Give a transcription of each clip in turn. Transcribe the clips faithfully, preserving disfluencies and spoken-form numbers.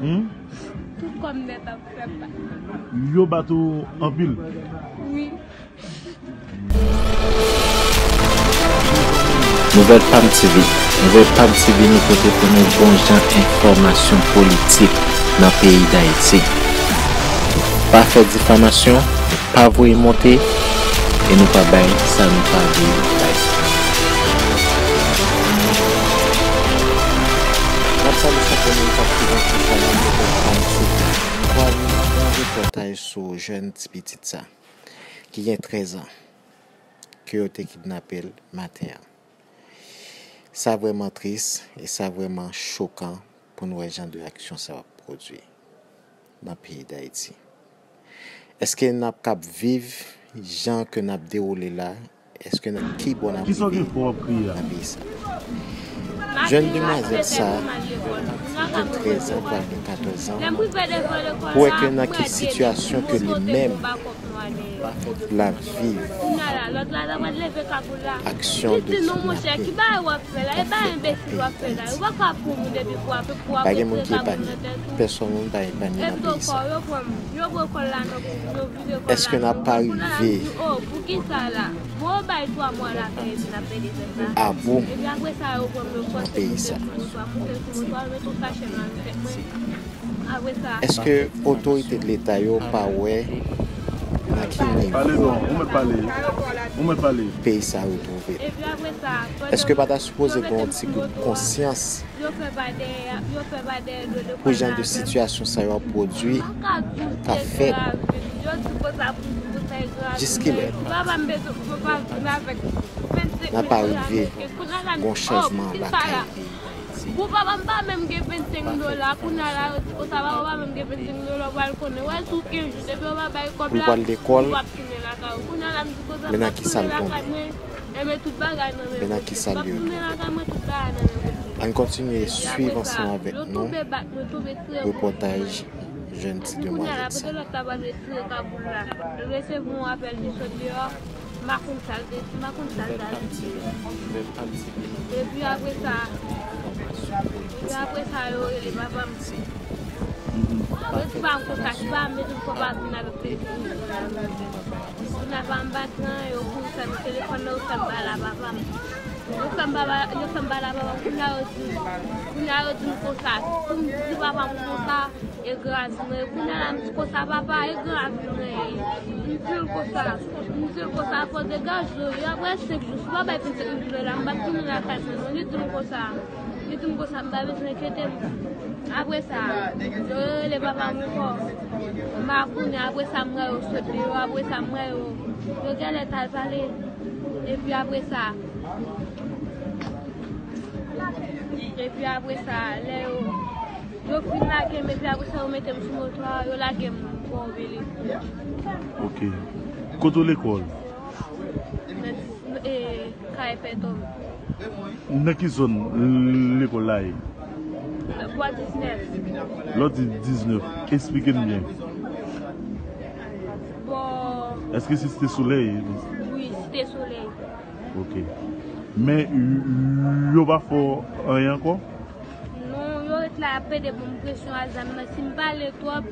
Hmm? Tout kò m nèt ap fè pa. Yo bat ou anpil? Wi. Nouvèl Pam T V. Nouvèl Pam T V, nou pote pou nou bon jan enfòmasyon politik nan peyi Dayiti. Nou pa fè difamasyon, nou pa voye monte, e nou pa bay sa nou pa vle bay. N ap salye chak moun k ap swiv nou sou chanèl Nouvèl Pam T V. Jodi a, nou gen yon repòtaj sou jèn ti pitit sa, ki gen trèz an, ke yo te kidnape l maten an. Sa vrèman tris e sa vrèman chokan pou n wè jan de aksyon sa yo ap pwodui nan peyi Dayiti. Èske n ap kab viv jan ke n ap dewoule la? Èske n, ki bò n ap rive nan peyi sa? Jèn demwazèl sa, ki gen trèz an, pral gen katòz an, pou wè ke nan ki sitiyasyon ke li menm l ap viv aksyon de kidnaping k ap fèt nan peyi Dayiti. Pa gen moun ki epanye. Pèsòn moun pa epanye nan peyi sa. Èske n ap pa rive a bout nan peyi sa? Èske otorite de Leta yo pa wè nan ki nivo peyi sa retwouve l? Èske pa ta sipoze gen yon ti gwoup konsyans pou jan de sitiyasyon sa yo ap pwodui, k ap fèt jiskilè n ap pa rive gon chanjman lakay peyi Dayiti? Pou papa m pa menm gen vennsenk dola, kounye a la yo di konsa papa w pa menm gen vennsenk dola, w pral konnen. Wè sou kenz jou, depi yo pa bay kòb la, ou p ap tounen lakay ou. Kounye a la m di konsa m ap tounen lakay mwen, enben tout bagay nan men mwen. M ap tounen lakay mwen, tout bagay nan men mwen. Ann kontinye swiv ansanm avèk nou repòtaj jèn ti demwazèl sa. Epi kounye a la, kote lòt la pral retire kagoul la, l resevwa yon apèl ki sot deyò. M pa konn sa l te di, m pa konn sa l ta di. Epi apre sa, epi apre sa, yo rele papa m. Yo di pa m konn sa ki pa m, yo di m fò pa vin avèk telefòn nan. Kounye a papa m pa gen anyen, yo kouri fè m telefòn nan, yo fè m pale a papa m. Yo fè m pale, yo fè m pale a papa m, kounye a yo di, kounye a yo di m konsa, si m di papa m konsa, e grav mwen ye. Kounye a la, m di konsa, papa, e grav mwen ye. M di l konsa, m di l konsa, fò degaje w. Apre senk jou, si w pa bay vennsenk mil dola, m p ap tounen lakay mwen non. Li di m konsa, li di m konsa, m pa bezwen enkyete m. Apre sa, yo rele papa m ankò. M pa konnen, apre sa, m wè yo sot deyò, apre sa, m wè yo, yo genlè t al pale. Epi apre sa, epi apre sa, lè yo, yo fin lage m, epi apre sa, yo mete m sou moto a, yo lage m bò Bèlè. Ok. Kote w lekòl? Nan, e, Kay Pètòm. Nan ki zòn lekòl la ye? Bò diznèf. Lè w di diznèf, esplike m byen. Bò. Èske se Site Solèy? Wi, Site Solèy. Ok. Men, y-, yo pa fè w anyen ankò? Non, yo ret la, y ap pede ban m presyon a zam nan. Si m pale twòp,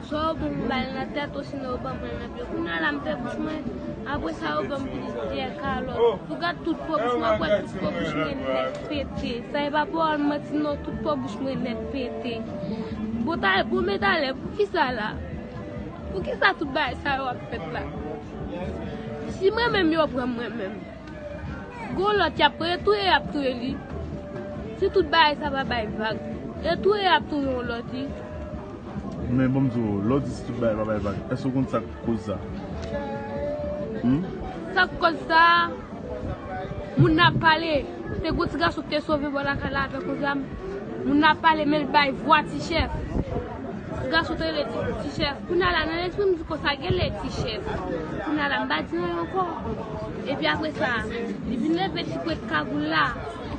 swa yo ban m bal nan tèt, osinon yo ban m bal nan pye. Kounye a la, m fè bouch mwen, apre sa, yo ban m plizyè kalòt. Ou gad tout po bouch mwen, ou kwè tout po bouch mwen nèt pete. Sa e pa pawòl manti non, tout po bouch mwen nèt pete. Bon, ta, bon, men talè, poukisa la? Poukisa tout bagay sa yo ap fèt la? Si mwen menm, yo pran mwen menm. Gon lòt y ap touye, touye y ap touye li. Si tout bagay sa pa bay vag, e touye y ap touye yon lòt wi. Men bon, m di w, lè w di si tout bagay pa bay vag, èske w konn sa k koz sa? Hmm? Sa k koz sa? Moun nan ap pale. Te gon ti gason ki te sove bò lakay la avèk yon zam. Moun nan ap pale, men l bay vwa Ti Chèf. Ti gason te rele Ti, Ti Chèf. Kounye a la, nan lespri m di konsa, genlè Ti Chèf. Kounye a la, m pa di anyen ankò. Epi apre sa, li vin leve ti pwet kagoul la.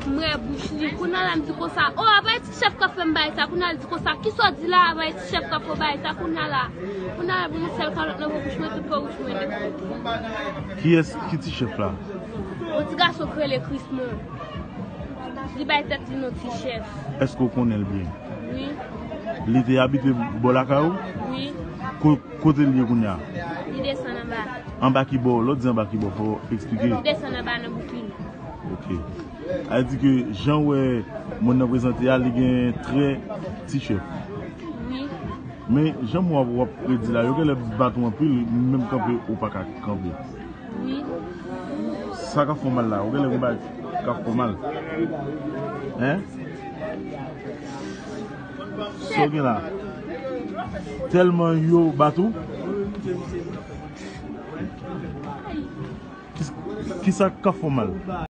M wè bouch li. Kounye a la, m di konsa, o, apa e Ti Chèf k ap fè m bagay sa? Kounye a, l di konsa, kisa w di la? Apa e Ti Chèf k ap fè w bagay sa? Kounye a la, kounye a la, pou yon sèl kalòt nan bò bouch mwen, tout bò bouch mwen nèt. Kiyès, ki Ti Chèf la? Yon ti gason k rele Krismon. Li bay tèt li non Ti Chèf. Èske w konnen l byen? Wi. Li te abite bò lakay ou? Wi. Ko- Kote l ye kounye a? Li desann anba. Anba ki bò? Lè w di anba ki bò, fò w eksplike. Li desann anba nan bouki. Ok. A di ke jan w wè moun nan prezante a, li gen trè ti chèf. Wi. Men jan m wè w ap redi la, yo genlè bat ou anpil, menm kanpe ou pa ka kanpe. Wi. Sa k ap fè w mal la, ou genlè gen bagay k ap fè w mal. Hein? Sa w gen la? Tèlman yo bat ou? Ki- Kisa k ap fè w mal?